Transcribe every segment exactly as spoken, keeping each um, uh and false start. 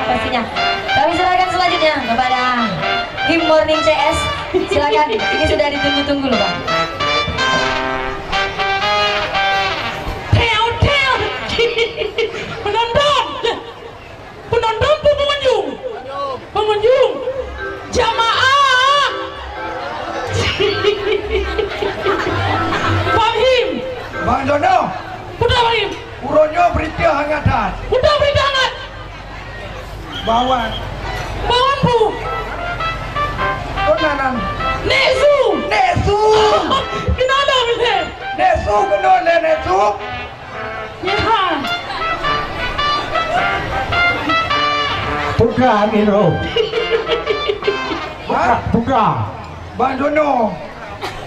Pastinya. Kami serahkan selanjutnya kepada tim Morning C S. Silakan, ini sudah ditunggu-tunggu loh, Bang. Teo, teo. Penonton. Penonton pun pengunjung. Pengunjung. Jamaah. Fahim. Bang Jono. Putra Fahim. Uroe nyoe berita hangat that. Putra berita hangat. Bawan. Bawan bu. Kok nanan? Nek Su. Nek Su. Kenapa bisa? Nek Su kenal lé Nek Su. Ya. Putra Amiro. Hah? Putra. Bang Jono.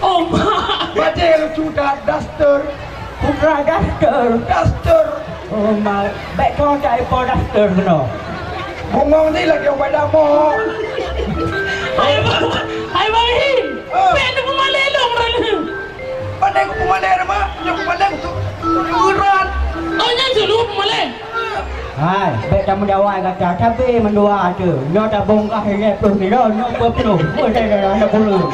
Oh, mak. Bajèe lucu that, daster. Putra daster. Daster. Oh, mak. Bèk kau cak ipo daster keunoe. Bungong ni lagi ubat damok. Hai, Bang. Hai, Bang Him. Ah. Bèk neupeumalèe lôn, Bang. Pandai kupeumalèe, mak. Nyoe kupeumalèe untuk, untuk urat. Oh, nyan dulu peumalèe. Hai, bèk tameudawa gata, tapi mandua tu. Nyoe tabongkah lhèe ploh kilo, nyoe dua ploh. Boleh dah, dah, dah puluh.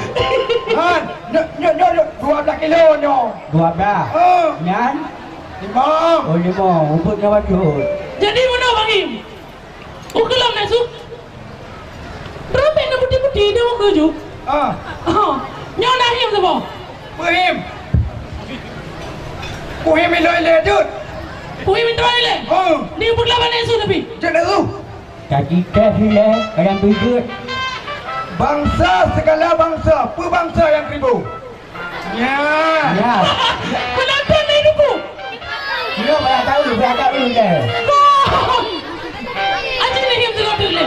Han, nyoe, nyoe, nyoe, nyoe, dua belas kilo nyoe. Dua belas? Oh. Nyan? Lima. Oh, lima. Umpuk nyoe bacut. Jadi, mana Bang Im? Ukeulom na su. Droe bèk na putih-putih, dia muka ju. Ah. Oh, nyoe na Him saboh. Puhim. Puhim ilèe-ilèe jeuet. Puhim ilèe-ilèe? Oh. Ni peukeulaban Yesu tapi. Jeuet Yesu. Tadi teh ilèe, kadang bijut. Bangsa segala bangsa, peue bangsa nyang kribo? Ya. Ya. Penonton ni duku. Dia banyak tahu, banyak tahu dia. Aji ni yang tengok tu ni.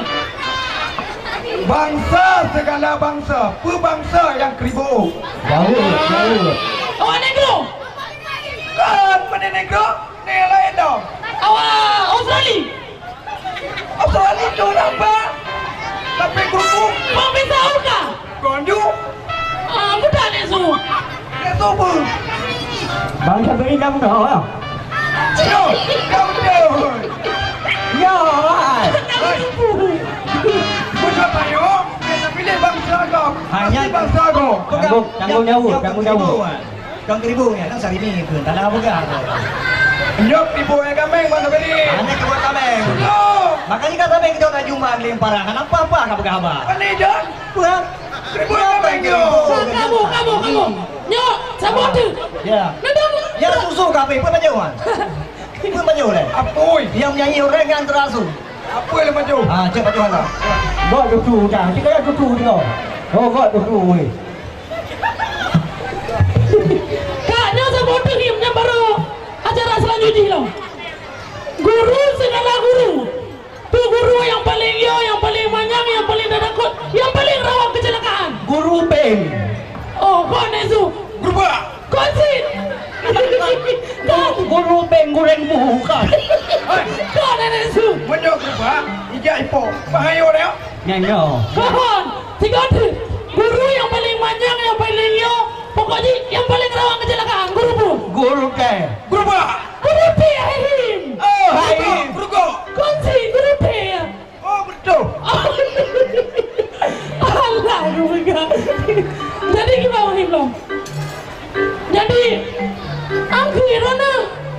Bangsa segala bangsa, peue bangsa nyang kribo? Jauh, jauh. Awak negro. Kan, mana negro? Ni lain dong. Awak Australia. Australia tu nampak. Tapi kuku. Bang bisa uka. Konju. Ah, budak ni su. Dia tu pun. Bang Sabri kamu dah. Yo, kamu dah. Yo, ai. Budak tayo. Kita pilih bangsa kau. Hanya pasti bangsa kau. Tanggung, tanggung jawab, tanggung jawab. Kang Kribo nyan, kan Sarimi pun, tanah peugah. Nyoe Kribo nyang kameng, Bang Sabri. Hana Kribo kameng. Nyoe. Makanya kan sampai kita nak jumpa lempara, kan apa-apa nak peugah haba. Kan ni, John? Tuhan. Kribo nyang kameng, nyoe. Kamu, kamu, kamu. Nyoe, saboh tu. Ya. Nendang. Ya, susu kami, pun baju, Wan. Pun baju, leh. Apoi. Yang menyanyi orang yang terasu. Apoi leh baju. Ah, cek baju hala. Gok tutu dah. Cek kaya tutu tengok. Oh, gok tutu, weh. Kak, nyoe saboh teuh nyan baru acara selanjutnya jih lom. Guru segala guru. Tu guru yang paling yo, yang paling manyang, yang paling tadakot, yang paling rawan kecelakaan. Guru Peng. Oh, kon Nesu. Guru Pak. Kon Sin. Kon. Guru Peng goreng bukan. Kon Nesu. Meunyoe Guru Pak, ijak ipo. Bahaya dia. Nyan nyoe. Kon. Tiga tu. Guru yang paling manyang, yang paling yo, pokok jih yang paling rawan kecelakaan. Guru pun. Guru Teh. Guru Pak. Guru Teh Haim. Oh, Haim. Guru Pak. Kon Sin, Guru Teh. Oh, betul. Alah, Guru Pak. Jadi gimana, Haim, lo? Jadi, angki rona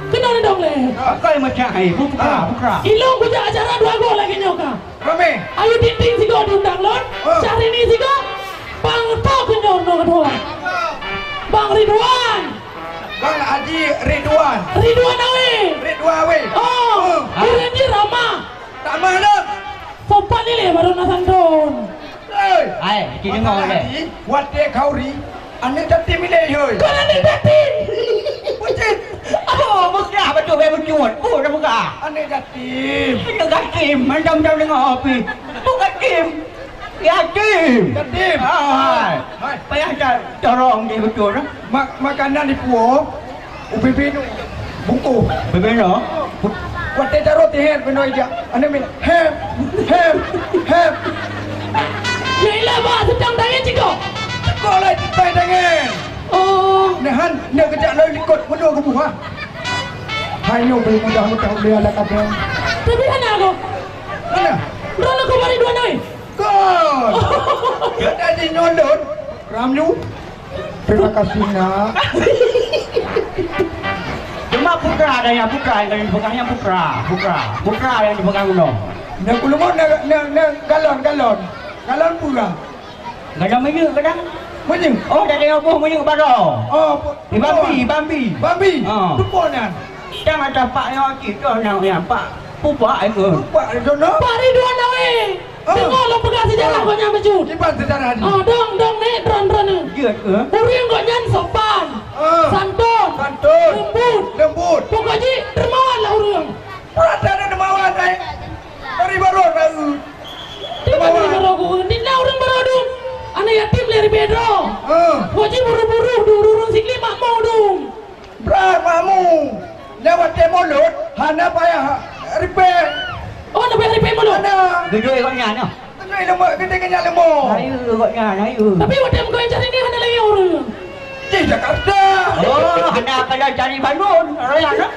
kena dong leh. Pakai macam hai, buka, buka. Ilong kujak acara dua go lagi nyoka. Ramé. Ayu Ting Ting sigo diundang lôn. Oh. Syahrini sigo. Bang Tok nyoe nomor dua. Bang Ridwan. Bang Haji Ridwan. Ridwan Awe. Ridwan Awe. Oh. Oh. Biranji Rama. Tak mah dah. Sopan ni leh baru nak santun. Hei. Hai, kita dengar leh. Haji, watèe khauri, Aneuk yatim ilèe, hôi. Kon aneuk yatim. Bucin. Oh, buka betul, bae bucut. Oh, dah buka. Aneuk yatim. Aneuk yatim. Macam-macam dengar api. Bukan yatim. Yatim. Yatim. Ah. Hai. Payah dah corong dia betul, eh. Mak-, makanan di puo. Ubé-bé nyoe bungkôh. Ubé-bé nyoe? Watèe jaroe teuhèn binoe ija. Aneuk miet, "Hem, hem, hem." Nyoe ilèe bah, seudang tangen ciko. Ciko lé, ciko tangen. Oh. Neuhan, neukeujak lôn likot, meudua geubuh, ha? Hai nyoe beu mudah-mudah ulèe ala kadang. Tapi hana kok. Mana? Droeneuh keuh Pak Ridwan, oi. Kon. Kita di nyolot. Ramyu. Terima kasih, Nak. Cuma putra ada yang putra, yang dipegang yang putra, putra. Putra yang dipegang unoe. Nak kulungan, nak, nak, nak galon, galon. Galon pura. Galon minyeuk kadang. Minyeuk? Oh, dari oboh minyeuk baroe. Oh, pu-, Di Bambi, Bambi. Bambi. Ah. Tupon nyan. Jangan tapak yang cit, oh, nang yang pak. Pupak itu. Pupak itu, no? Pak Ridwan Nawi. Ah. Dengar lôn peugah sejarah gobnyan bacut. Kiban sejarah ni. Ah, dong, dong, nek, tron, tron ni. Jeuet ke? Ureueng gobnyan sopan. Ah. Santun. Santun. Lembut. Lembut. Pokok jih dermawan lah ureueng. Pura ada dermawan, eh. Dari baroe tahu. Di mana baroe ku? Di na ureueng baroe dum. Anak yatim lé ribée droe. Ah. Pokok jih buru-buru dum, ureueng sikli makmu dum. Brat makmu. Nyan watèe mulod, hana payah ripèe. Oh, hana payah ripèe mulod? Hana. Geudeh gobnyan, noh. Geudeh leumah, geudeh nyan leumah. Ayo, gobnyan, ayo. Tapi watèe meukawen cari ni hana laén ureueng. Di Jakarta. Oh, hana akan cari banun. Raya, noh.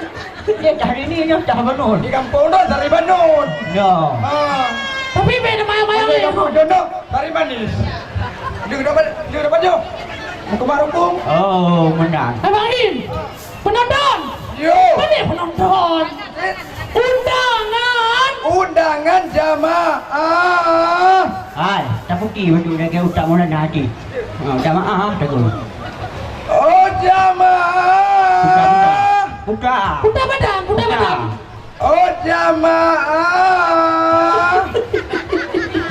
Dia cari ni, nyoh cah banun. Di kampung tu cari banun. Ya. Ha. Tapi beda mayang-mayang ni. Kampung jodoh, cari manis. Dia dapat, dia dapat jauh. Muka marukung. Oh, menang. Abang Im. Penonton! Yo! Mana penonton? Undangan! Undangan jamaah! Hai, tapuki beutôi lagèe utak Maulana hati. Ha, jamaah, tegur. Oh, jamaah! Puta, puta. Puta. Puta badan, puta badan. Oh, jamaah!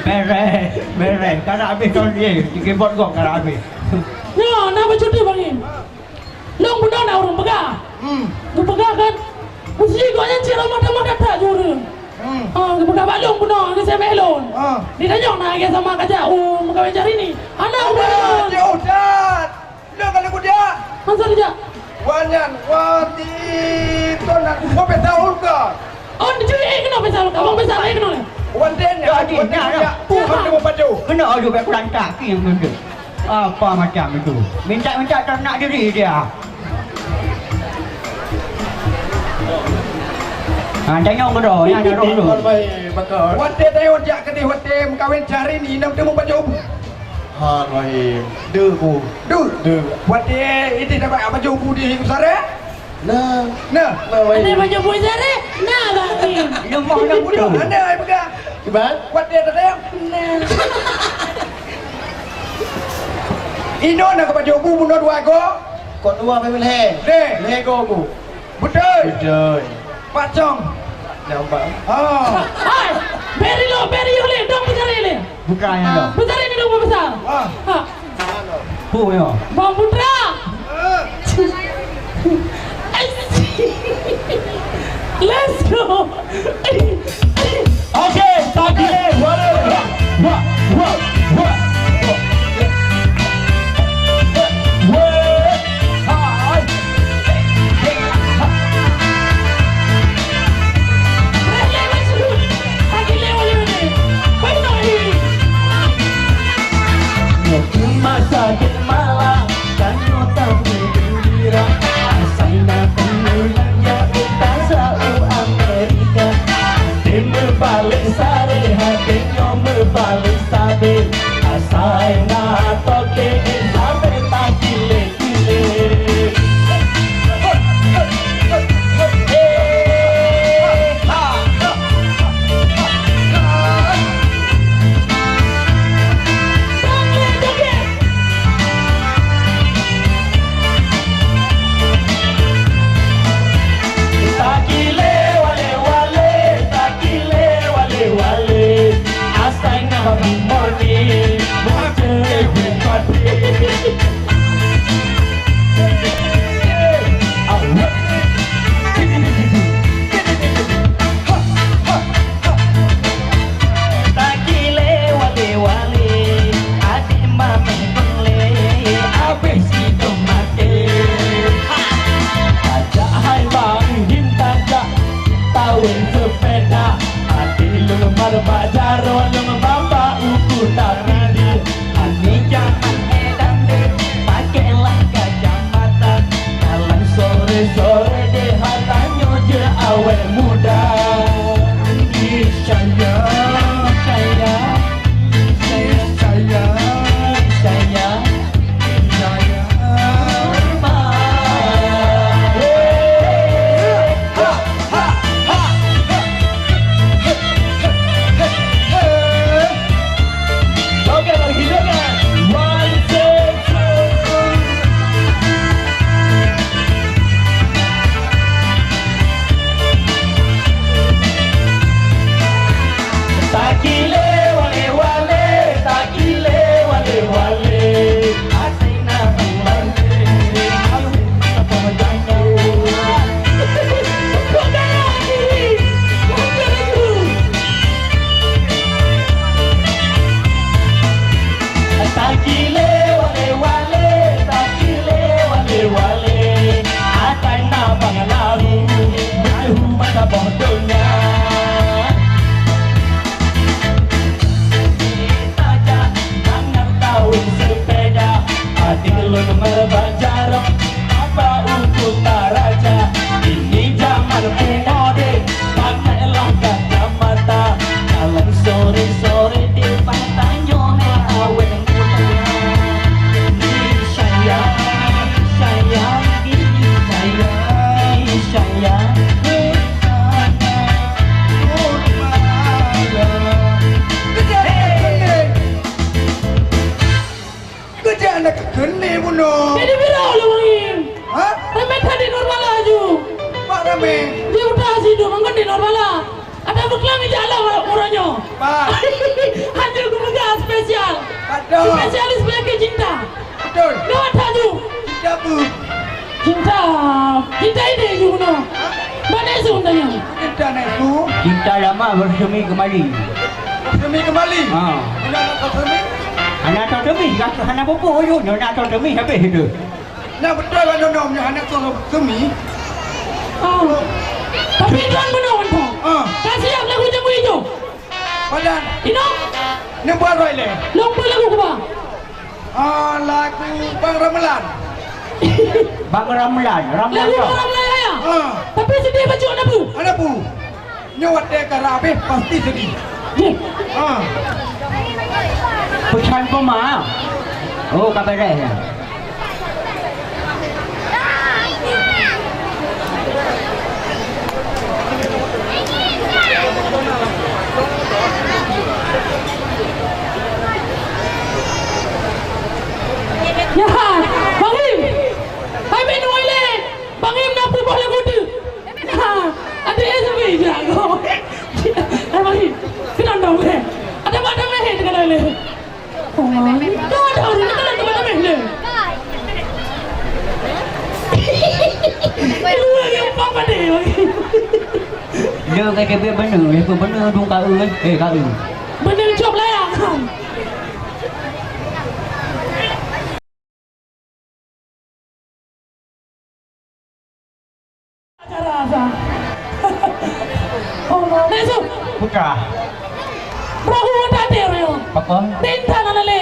Beres, beres. Ka na habéh kon lé. Di keyboard gong ka na habéh. Nyoe, na bacut Bang Im. Lôn bunoe na ureueng peugah. Hmm. Geupeugah kan, meusti gobnyan cit ramah tamah that-that jih ureueng. Hmm. Ha, geupeugah bak lôn bunoe, geuseumeung lôn. Ha. Di tanyoe na lagèe sama kajak u meukawen cari ni. Hana ureueng. Ada, jauh that. Lôn ka lôn kujak. Masa dijak? Wan nyan, wan di ton nak. Gua pesta Olga. Oh, jeuet keunoe pesta Olga. Abang pesta laén keunoe. Wan den, ya, wan den, ya. Tuhan dia mau pacu. Kena ada bak kulantak, yang betul. Apa macam itu? Minta-minta ternak diri dia. Ha, tanyong keudroe, nyan ada roh tu. Watèe tayong jak keudeh, watèe meukawen cari ni, nam teumu baju bu. Ha, Rahim. Deuh ku. Deuh. Deuh. Watèe ideh dapat baju bu di Sarah? Nah. Nah. Nah, Rahim. Ada baju bu Sarah? Nah, Rahim. Lemah dah bodoh. Ada ai peugah. Kiban? Watèe tayong. Nah. Inoe na keu pajoh bu bunoe dua go? Kon dua memang lhèe. Lhèe. Lhèe go bu. Beutôi. Beutôi. Pacong. Nampak. Ha. Hai, beri lo, beri oleh, dong beutôi lé. Bukan ya, dong. Beutôi ni dong besar. Ha. Ha. Pu ya. Bang Putra. Ha. Let's go. Okey, tadi. Wah, wah, wah, wah. Wah, hai. Masa malam tanyoe tameugeulira, asai na peue nyang jeuet tasa u Amerika. Até meubalek saré, até nyoe meubalek sabé, asai na toke sabé takilé-kilé. Takilé walé-walé, takilé walé-walé. Asai na babi murni, murni pati. Takilé walé-walé, adik mameh peureulèe, abéh sidong maté. Tajak hai Bang Him tajak, tawén seupeda, adik lôn mar bak jaroe, lôn bak uku tapidih. Ani jangan édan deh, pakailah kacamata. Dalam sore-sore deh, hata nyoe jeuet awet muda. Niscaya. Bang Lahu, Lahu mata boh donya. Kita jak mangat kawin sepeda, adik lôn meubak jaroe, apa untuk taraja. Ini zaman pun modern, pakailah kacamata. Dalam sore-sore di pantai nyoe awet muda. Ini sayang, ini sayang, ini sayang, ini sayang. Kejak anak kekene bunoe. Jadi bira lawang. Ha? Ramé tadi Nurmala ju. Pak ramé. Di udah situ mangkon di Nurmala. Ada beklam ijak lah uroe nyoe. Pak. Hanya geupeugah spesial. Betul. Spesialis penyakit cinta. Betul. Lewat haju. Cinta bu. Cinta. Cinta ini juga no. Mana su tanya? Cinta nak su. Cinta lama bersemi kembali. Bersemi kembali. Ha. Mana nak bersemi? Hana tahu demi, hana buku, nyoe nak tahu demi habis itu. Nah, betul lah, Nonom, nyoe hana soe semi. Oh. Tapi tuan beuna, Wan Thong. Ah. Ka siap lagu Jambu Ijo? Padan. Ino? Ni buat roi le. Lom pun lagu kuba. Ah, lagu Bang Ramelan. Bang Ramelan, Ramelan Lagu tu. Bang Ramelan ya? Ah. Tapi sedih baju ada bu. Ada bu. Nyoe watèe ka rab habéh pasti sedih. Jih. Ha. Peusan peuma. Oh, ka beres ya. Ya, Bang Im. Hai, Bang Im. Bang Im, na peuboh lagu tu. Ha, ada S B jago. Abang, kenapa dong, eh? Ada pada meh dengan ada. Oh, dah ada orang kena tempat meh le. Lu yang apa deh? Dia kata dia benar, dia pun benar dong kau, eh, kau. Benar cop lah ya. Acara asa. Oh, Nek Su. Putra. Perahu tak ada, Rio. Apa? Tinta nak lele.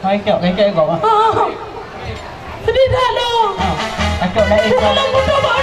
Hai, kau, kau, kau, kau. Ah, ah. Sedih tak lo? Ah, takut dah ikut. Bukan butuh bau